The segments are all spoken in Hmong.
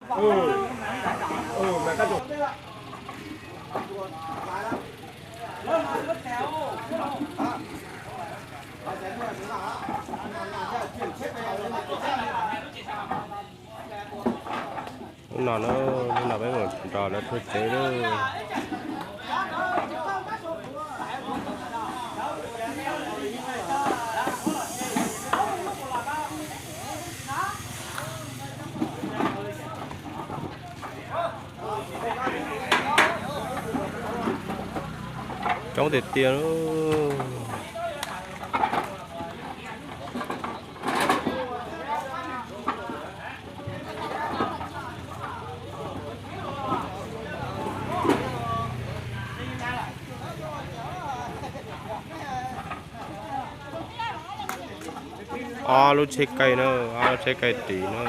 Hnub no na, hnub no peb mus nrog lawv thua tsev lawm. Coob tiag tiag. Ob lub tsheb kaij na, ob lub tsheb kaij ris na.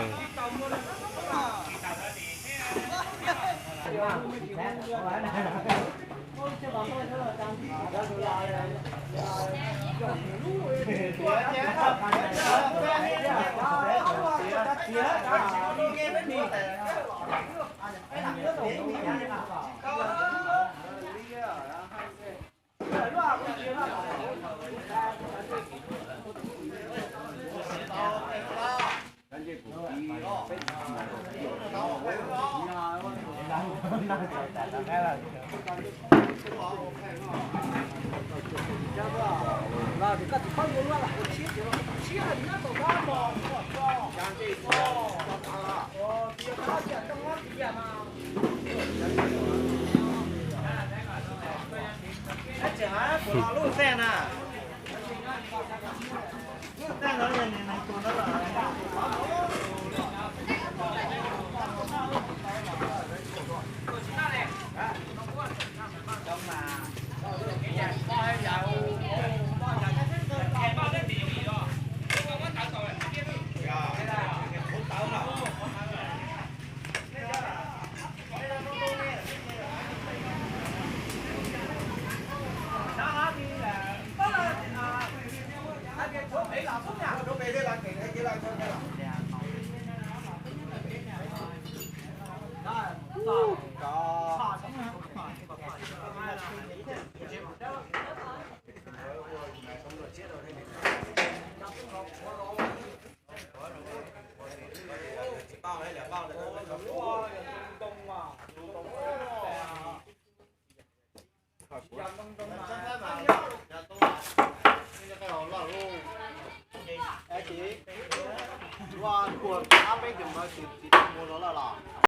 Ua tuag ab peb tus ntawd tsis tau mus los lawm los?